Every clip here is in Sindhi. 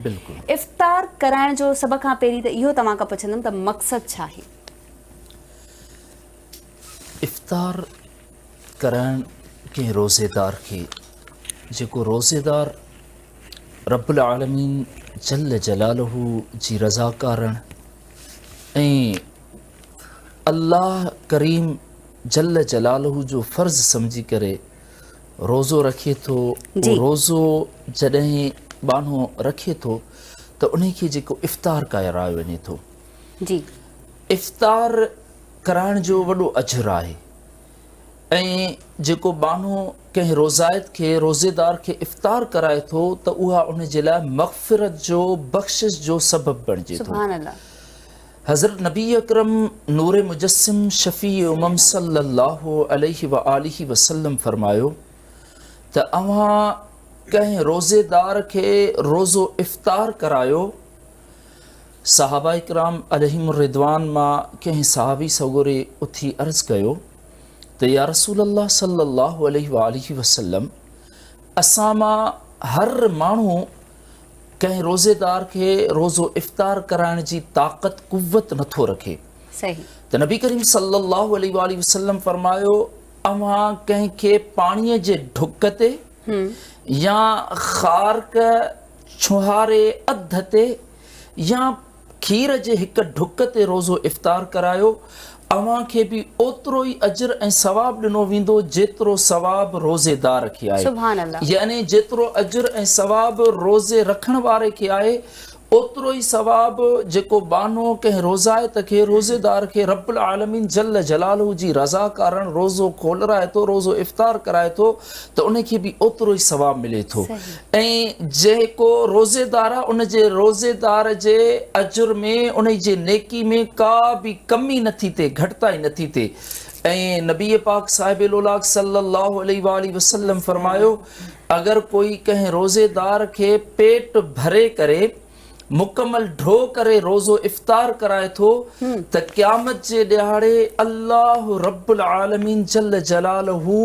بلڪل. افطار ڪرائڻ جو سڀ کان پهرين ته اهو توهان کان پڇندم ته مقصد ڇا آهي؟ افطار ڪرائڻ ڪنهن روزيدار کي جيڪو روزيدار رب العالمين جل جلاله جي رضا ڪارڻ ۽ الله ڪريم جل جلاله جو فرض سمجهي ڪري روزو رکي ٿو اهو روزو جڏهن ٻانهو رکي ٿو ته انهي کي جيڪو افطار ڪرايو وڃي ٿو جي افطار ڪرائڻ جو وڏو اجر آهي ۽ جيڪو ٻانهو ڪنهن روزائت کي روزيدار کي افطار ڪرائي ٿو ته اها ان جي لاء مغفرت جو بخشش جو سبب بڻجي ٿو سبحان الله حضرت نبي اڪرم نور مجسم شفيع امم صلّي اللّٰه عليه واٰله وسلّم فرمايو ته اوهان ڪنهن روزيدار کي روزو افطار ڪرايو، صحابه ڪرام عليهم الرضوان مان ڪنهن صحابي سڳوري اٿي عرض ڪيو ته يا رسول الله صلّي اللّٰه عليه واٰله وسلّم اسان مان هر ماڻهو ڪنهن روزيدار کي روزو افطار ڪرائڻ جي طاقت قوت نٿو رکي ته نبي ڪريم صلي الله عليه واٰله وسلم فرمايو اوهان ڪنهن کي پاڻي جي ڍڪ تي يا خارڪ ڇهاري اڌ تي يا کير جي هڪ ڍڪ تي روزو افطار ڪرايو، اوهان کي به اوترو ئي اجر ۽ ثواب ڏنو ويندو جيترو ثواب روزيدار کي آهي. سبحان الله. يعني جيترو اجر ۽ ثواب روزي رکڻ واري کي آهي، اوترو ئي ثواب جيڪو ٻانهو ڪنهن روزائت کي، روزيدار کي، رب العالمين جل جلاله جي رضا ڪارڻ روزو کولرائي ٿو، روزو افطار ڪرائي ٿو ته ان کي به اوترو ئي ثواب ملي ٿو. ۽ جيڪو روزيدار آهي ان جي روزيدار جي اجر ۾ ان جي نيڪي ۾ ڪا به ڪمي نٿي ٿئي گهٽتائي نٿي ٿئي ۽ نبي پاڪ صاحب لولاڪ صلي الله عليه واٰله وسلم فرمايو اگر ڪوئي ڪنهن روزيدار کي پيٽ ڀري ڪري مڪمل ڍو ڪري روزو افطار ڪرائي ٿو ته قيامت جي ڏهاڙي الله رب العالمين جل جلاله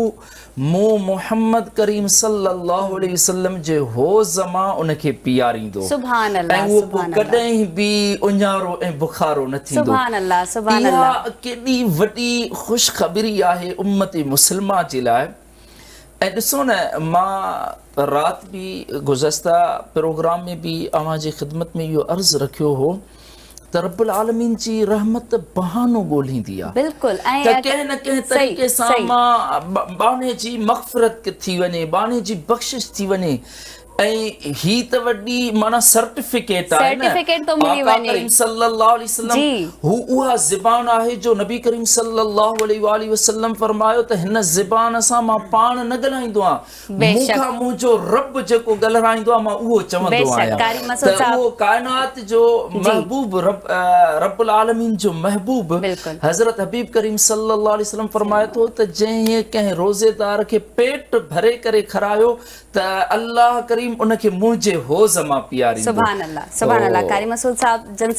مون محمد ڪريم صلي الله عليه وسلم جي حوض مان ان کي پياريندو سبحان الله ۽ اهو پوء سبحان الله ڪڏهن به اڃارو ۽ بخارو نه ٿيندو. سبحان الله سبحان الله. اها ڪيڏي وڏي خوشخبري آهي امت مسلمه جي لاء. ۽ ڏسو نه مان رات به گذشته پروگرام ۾ به اوهان جي خدمت ۾ اهو عرض رکيو هو ته رب العالمين جي رحمت بهانو ڳولهيندي آهي بلڪل ۽ ته ڪنهن نه ڪنهن طريقي سان مان ٻانهي جي مغفرت ٿي وڃي ٻانهي جي بخشش ٿي وڃي ۽ هي ته وڏي معنيٰ سرٽيفڪيٽ آهي نه سرٽيفڪيٽ ٿو ملي آقا وڃي ڪريم صلي الله عليه وسلم جي هو اها زبان آهي جو نبي ڪريم صلي الله عليه واٰله وسلم فرمايو ته هن زبان سان مان پاڻ نه ڳالهائيندو آهيان مون بيشڪ کان منهنجو رب جيڪو ڳالهرائيندو آهي مان اهو چوندو بيشڪ آهيان قاري مسعود ته صاحب اهو ڪائنات جو جي محبوب رب رب العالمين جو محبوب بلڪل حضرت حبيب ڪريم صلي الله عليه وسلم فرمائي ٿو ته جنهن ڪنهن روزيدار کي پيٽ ڀري ڪري کرايو ته الله ڪريم ان کي منهنجي حوض مان پياريندو. سبحان الله سبحان الله قاري مسعود صاحب جن.